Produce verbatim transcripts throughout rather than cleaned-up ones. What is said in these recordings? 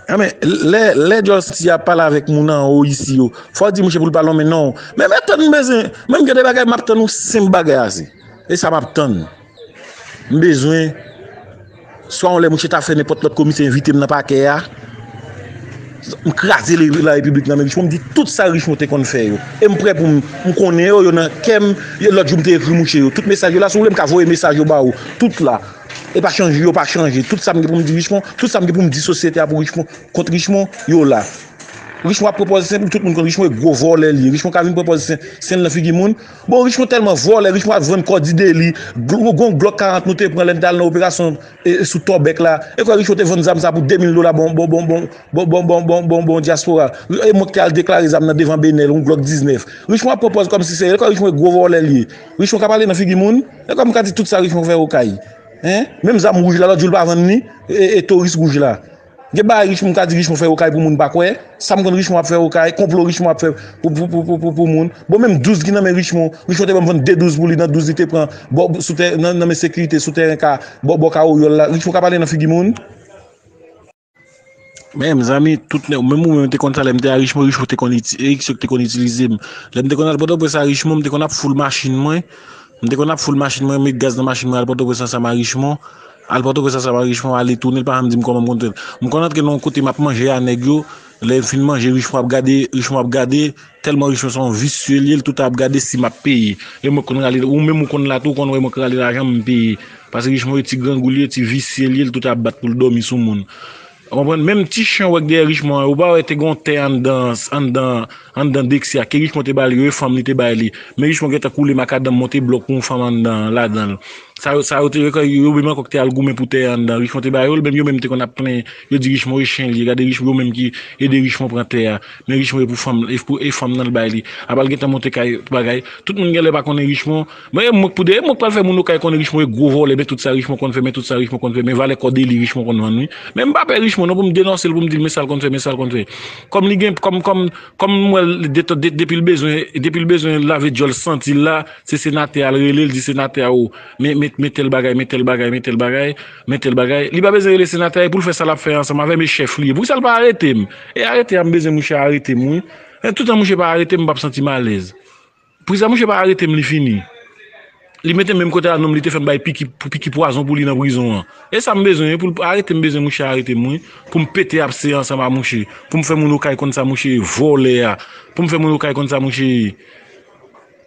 Anben, lè, lè Jòl Santi ap pale avèk moun anwo isi yo, fò w di mouche pou l pa lonmen non w. Men, men tann m bezwen, menm gen de bagay, m ap tann yon senp bagay ase. E sa m ap tann. M bezwen, swa yon lè mouche ta fè nenpòt lòt komisè envite m nan pakè a, m kraze le, la repiblik nan men Richemond, m di tout sa Richemond te konn fè yo. E m prè pou m, m konnen yo, yo nan kè m, lòt jou m te ekri mouche yo. Tout mesaj yo la, si w vle m ka voye mesaj yo ba ou. Tout la. E pa chanje, yo pa chanje. Tout sa m gen pou m di Richemond, tout sa m gen pou m di sosyete a pou Richemond, kont Richemond, yo la. Richemond ap pran pòz sen pou tout moun konn Richemond e gwo vòlè li ye. Richemond ka vin pran pòz sen, sen nan figi moun. Bon, Richemond tèlman vòlè, Richemond ap vann kò di de li. Gwo, gwo Glock karant nou te pran lè n t al nan operasyon e, e sou Tòbèk la. E kwè Richemond te vann zam sa pou de mil dola bon, bon, bon, bon, bon, bon, bon, bon, bon, bon dyaspora. E mwen ki te al deklare zam nan devan Benèl, yon Glock diznèf. Richemond ap pran pòz kòmsi serye. E kwè Richemond e gwo vòlè li ye. Richemond ka pale nan figi moun. E kwè m ka di tout sa Richemond fè Okay. Hein? Menm zam wouj la, lòt jou l pa vann li. E, e toris wouj la. Gen bagay Richemond m ka di Richemond fè Okay pou moun pa kwè. Sa m konn Richemond ap fè Okay, konplo Richemond ap fè pou, pou, pou, pou, pou, pou moun. Bon, menm douz ki nan men Richemond, Richemond te ban m vann de douz pou li nan douz li te pran bò, sou tè, nan, nan men sekirite, sou tèren ka, bò, bò ka Oryòl la. Richemond ka pale nan figi moun. Men, mezanmi, tout nèg, menm ou menm te konn sa lè m te a Richemond, Richemond te konn iti-, Erickson te konn itilize m. Lè m te konn al Pòtoprens a Richemond, m te konn ap foul machin mwen. M te konn ap foul machin mwen, met gaz nan machin mwen, al Pòtoprens ansanm a Richemond. Al Pòtoprens ansanm a Richemond, ale tounen, l pa janm di m kòman m konn fè. M konn antre nan yon kote, m ap manje a nèg yo. Lè m fin manje, Richemond ap gade, Richemond ap gade. Tèlman Richemond se yon visye li ye, l toutan ap gade si m ap peye. E mwen konn rale, ou menm ou konn la tou, ou konn wè mwen k rale lajan m peye. Paske Richemond e ti grangou li ye, ti visye li ye, l toutan ap bat pou l dòmi sou moun. Ou konprann? Menm ti chen w wè k dèyè Richemond an, ou pa wè te gen yon tè anndan, anndan, anndan Dexia, ke Richemond te ba li, yo e fanm li te bay li. Men Richemond gentan koule makadanm monte blòk pou yon fanm anndan, ladan l. Sa yo, sa yo te, yo, yo menm ankò k te al goumen pou tè anndan, Richemond te ba yo l, menm yo menm te konn ap plenyen, yo di Richemond e chen li ye, gade Richemond, yo menm ki ede Richemond pran tè a. Men Richemond e pou fanm, e pou, e fanm nan l bay li. Apa l gentan monte kay, bagay. Tout moun genlè pa konnen Richemond. Men e mwen k pou de, e mwen k pral fè moun Okay konnen Richemond e gwo vòlè, men tout sa Richemond konn fè, men tout sa Richemond konn fè, men valè kò de li Richemond konn vann wi. Men m pa pè Richemond non pou m denonse l, pou m di l men sa l konn fè, men sa l konn fè. Kòm li gen, kòm, kòm, kòm m wè l de, de, depi l bezwen, depi l bezwen lave djòl santi l la, se senatè a l rele, l di senatè a o, men, men, men tèl bagay, men tèl bagay, men tèl bagay, men tèl bagay. Li pa bezwen rele senatè a, e pou l fè sa l ap fè ansanm avè m, e chèf li ye. Poukisa l pa arete m? E arete a m bezwen mouche arete m wi. E toutan mouche pa arete m, m p ap santi m alèz. Poukisa mouche pa arete m, li fini. Li mete m menm kote a nonm li te fè m bay piki, pou piki pwazon pou li nan prizon an. E sa m bezwen wi, pou l arete m, bezwen mouche arete m wi. Pou m pete apse ansanm a mouche. Pou m fè moun Okay konn sa mouche ye, vòlè a. Pou m fè moun Okay konn sa mouche ye.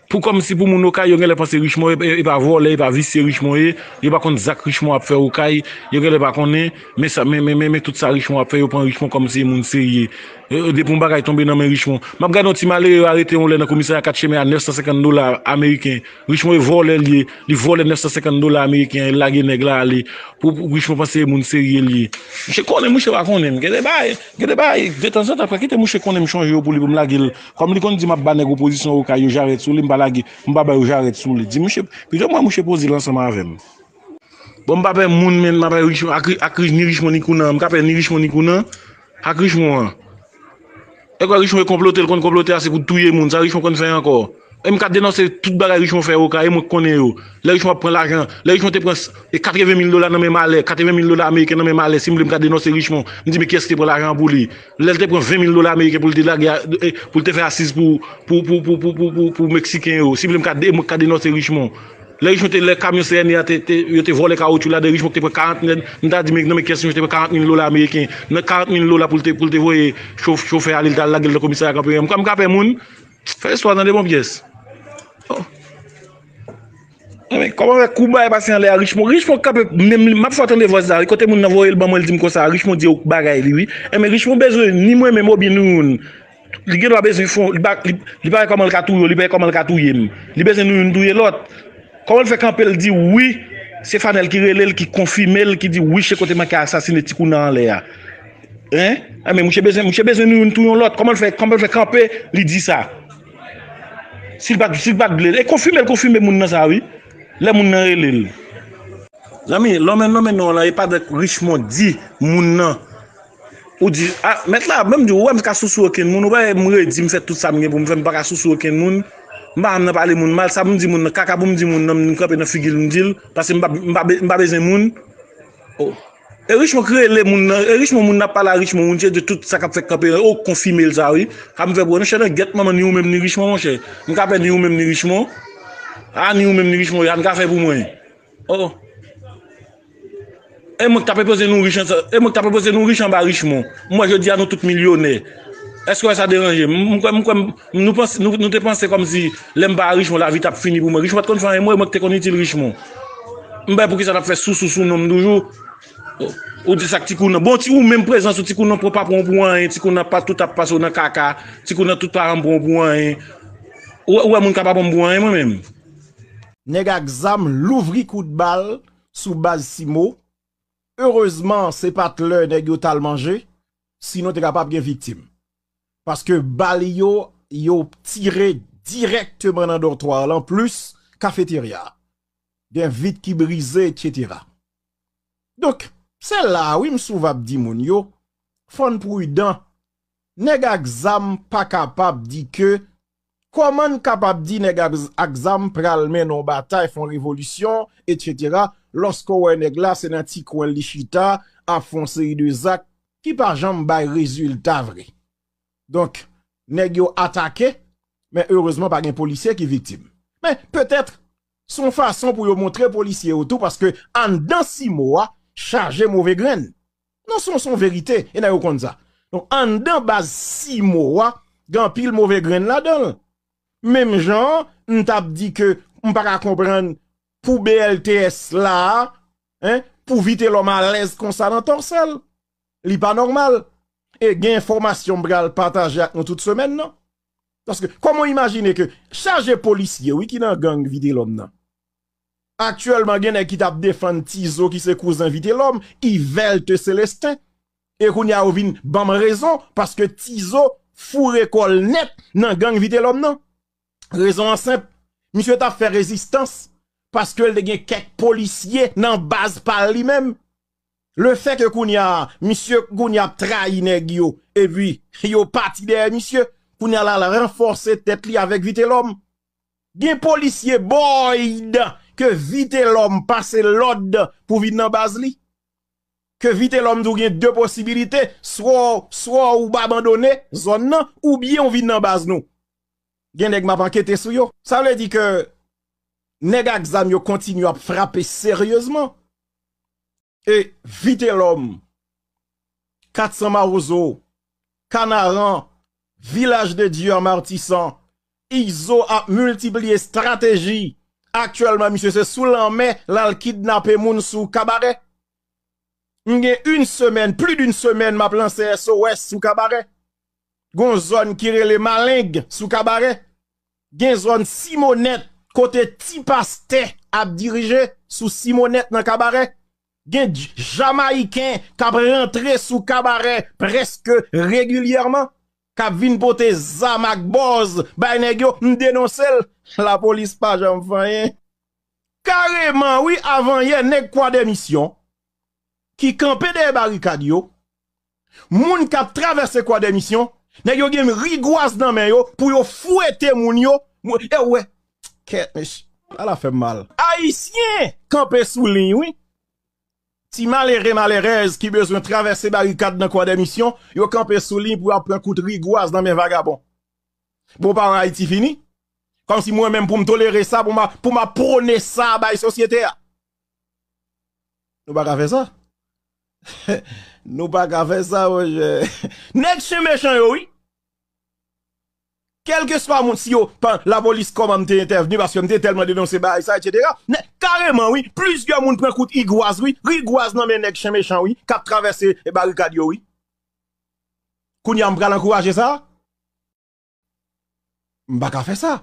Pou kòmsi pou moun Okay, yo genlè panse Richemond e, e, e pa vòlè, e pa visye Richemond ye, yo pa konn zak Richemond ap fè Okay, yo genlè pa konnen, men sa, men, men, men, men tout sa Richemond ap fè, yo pran Richemond kòmsi e moun serye. E, e, depi yon bagay tonbe nan men Richemond. M ap gade yon ti malere yo arete yon lè nan komisarya kat chemen a nèf san senkant dola ameriken. Richemond e vòlè l ye, li vòlè nèf san senkant dola ameriken an, e lage nèg la ale. Pou, pou Richemond panse e moun serye l ye. Mouche konnen, mouche pa konnen m. Gen de bagay, gen de bagay, detanzantan, pa kite mouche konnen m chonje yo pou li pou m lage l. Kòm li konn di m ap ba nèg opozisyon Okay yo jarèt sou li, m pa lage, m pa ba yo jarèt sou li. Di mouche, pito m wè mouche poze l ansanm avè m. Bon, m pa pè moun, men m pa pè Richemond, ak, ak ni Richemond ni Konan. M ka pè ni Richemond ni Konan, ak Richemond an. E kwè Richemond e konplote, l konn konplote ase pou touye moun. Sa Richemond konn fè ankò? E m ka denonse tout bagay Richemond fè Okay, e mwen k konnen yo. Lè Richemond ap pran lajan, lè Richemond te pran s-, e katreven mil dola nan men Malè, katreven mil dola ameriken nan men Malè, si m vle m ka denonse Richemond. M di, men kiyès ki te pran lajan an pou li? Lè l te pran ven mil dola ameriken pou l te lage a, e, pou l te fè asiz pou, pou, pou, pou, pou, pou, pou, pou Meksiken yo. Si m vle m ka de-, mwen k ka denonse Richemond. Lè Richemond te, lè kamyon C N I a te, te, yo te vòlè kawotchou ladan Richemond ki te pran karant, m ta di, men nan men kiyès Richemond te pran karant mil dola ameriken? Nan karant mil dola pou l te, pou l te voye cho-, chofè ale, l t al lage l nan komisarya Kanperen. M ka, m ka pè moun. Fè istwa tande bon pyès. Oh. Enben, kòman fè kou bay pase anlè a Richemond? Richemond kanpe, menm li, m ap fè w tande vòs la, wi. Kote moun nan voye l ban mwen, l di m konsa, Richemond di yo bagay li, wi. Enben, Richemond bezwen ni mwen menm oubyen nou youn. Li gen dwa bezwen fon, li pa, li, li pa wè kòman l ka touye w, li pa wè kòman l ka touye m. Li bezwen nou youn touye lòt. Kòman l fè kanpe, l di wi, se Fanèl ki rele l, ki konfime l, ki di wi, se kote manke asasine ti Konan anlè a. Hein? Enben, mouche bezwen, mouche bezwen nou youn touye yon lòt. Kòman l fè, kòman l fè kanpe, li di sa? Si l pa, si l pa t vle, e konfime l, konfime moun nan sa, wi. Lè moun nan rele l. Zanmi, lòmen, lòmen non la, e pa dèk Richemond di moun nan. Ou di, a, mèt la, menm di, ou wè m ka sousou okenn moun, ou pa wè m redi, m fè tout sa m gen pou m fè, m pa ka sousou okenn moun. M pa janm nan pale moun mal, sa pou m di moun nan, kaka pou m di moun nan, m kanpe nan figi l, m di l, paske m pa, m pa, be- m pa bezwen moun. Oh. E Richemond ki rele moun nan, e Richemond moun nan ap pale a Richemond, moun se de tout sa k ap fèt kanpe an, ou konfime l sa wi. Sa m fè pou ou, monchè, nan gèt manman ni ou menm ni Richemond, monchè. M ka pè ni ou menm ni Richemond. A ni ou menm ni Richemond, sa n ka fè pou mwen. Oh. E mwen k t ap enpoze nou rich ansanm, e mwen k t ap enpoze nou rich anba Richemond. M wè jodi a nou tout milyonè. Èske w wè sa deranje m? M kwè, m kwè, m, nou panse, nou, nou te panse kòmsi lè m pa Richemond, lavi t ap fini pou mwen. Richemond pa t konn fè anyen, mwen, mwen k te konn itil Richemond. M bay pou ki sa t ap fè sousou sou non m toujou. Ou di sa k tikoun nan. Bon, ti, ou menm prezans ou tikoun nan pran pa pran w pou anyen. Tikoun nan pa tout ap pase w nan kaka. Tikoun nan tout paran m pran w pou anyen. Ou, ou wè moun ka pa pran m pou anyen, mwen menm. Nèg ak zam louvri kout bal sou baz Simo. Erezman, se pa t lè nèg yo t al manje, sinon te kapab gen viktim. Paske bal yo, yo tire dirèkteman nan dòtwa lan, plis kafeterya. Gen vit ki brize, etsetera. Donk, se la a wi m souvan ap di moun yo, fò n pridan. Nèg ak zam pa kapab di ke, kòman n kapab di nèg ak, ak zam pral mennen yon batay, fè yon revolisyon, etsetera, lòske w wè nèg la se nan ti kwen l li chita, ap fè yon seri de zak ki pa janm bay rezilta vre. Donk, nèg yo atake, men erezman pa gen polisye ki viktim. Men petèt, se yon fason pou yo montre polisye yo tou, paske anndan Simo a chaje move grenn. Non, se yon, se yon verite, e nèg yo konn sa. Donk, anndan baz Simo a, gen anpil move grenn ladan l. Menm jan an, m t ap di ke m pa ka konprann pou B L T S la a, en, pou Vitelhomme alèz konsa nan tòsè l. Li pa nòmal. E gen enfòmasyon m pral pataje ak nou tout semèn nan. Paske, kòman w imajine ke chaje polisye, wi, ki nan gang Vitelhomme nan. Aktyèlman, gen nèg ki t ap defann Tizo, ki se kouzen Vitelhomme, Yvèlte Célestin. E kounye a, yo vin ban m rezon, paske Tizo foure kò l nèt nan gang Vitelhomme nan. Rezon an senp. Misye t ap fè rezistans, paske l te gen kèk polisye nan baz pa l li menm. Lefètke kounye a, misye kounye a ap trayi nèg yo, epi yo pati dèyè misye, kounye a l al ranfòse tèt li avèk Vitelhomme. Gen polisye Boyd ke Vitelhomme pase lòd pou vin nan baz li. Ke Vitelhomme di w gen de posibilite, swa, swa ou abandone zòn nan, oubyen ou vin nan baz nou. Gen nèg m ap ankete sou yo. Sa vle di ke nèg ak zam yo kontinye ap frape seryezman. E Vitelhomme, Kat San Mawozo, Kanaran, Vilaj de Dye an Matisan, Izo ap miltipliye estrateji. Aktyèlman, misye se sou lanmè l al kidnape moun sou Kabarè. M gen yon semèn, plis de yon semèn, m ap lanse S O S sou Kabarè. Gon zòn ki rele Maleng sou Kabarè. Gen zòn Simonèt, kote ti pastè ap dirije sou Simonèt nan Kabarè. Gen J-, Jamayiken k ap rantre sou Kabarè prèske regilyèman, k ap vin pote zam ak bòz bay nèg yo, m denonse l. Lapolis pa janm fè anyen. Kareman, wi, avanyè, nèg Kwadèmisyon ki kanpe dèyè barikad yo, moun k ap travèse Kwadèmisyon, nèg yo gen rigwaz nan men yo pou yo fwete moun yo. Moun, e w wè, kèt, mech, ala fè m mal. Ayisyen kanpe sou liy, wi. Ti malere, malerèz ki bezwen travèse barikad nan Kwadèmisyon, yo kanpe sou liy pou y ap pran kout rigwaz nan men vagabon. Bon, paran Ayiti fini. Kòmsi mwen menm pou m tolere sa, pou m a, pou m ap pwone sa bay sosyete a. Nou pa ka fè sa. Nou pa ka fè sa, monchè. Nèg chen mechan yo, wi. Kèlkeswa moun, si yo, pa, lapolis, kòman m te entèvni, paske m te tèlman denonse bagay sa, etsetera. Nè, kareman, wi, plizyè moun pran kout rigwaz, wi, rigwaz nan men nèg chen mechan, wi, k ap travèse barikad yo, wi. Kounye a, m pral ankouraje sa? M pa ka fè sa.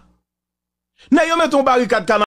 Nèg yo mete yon barikad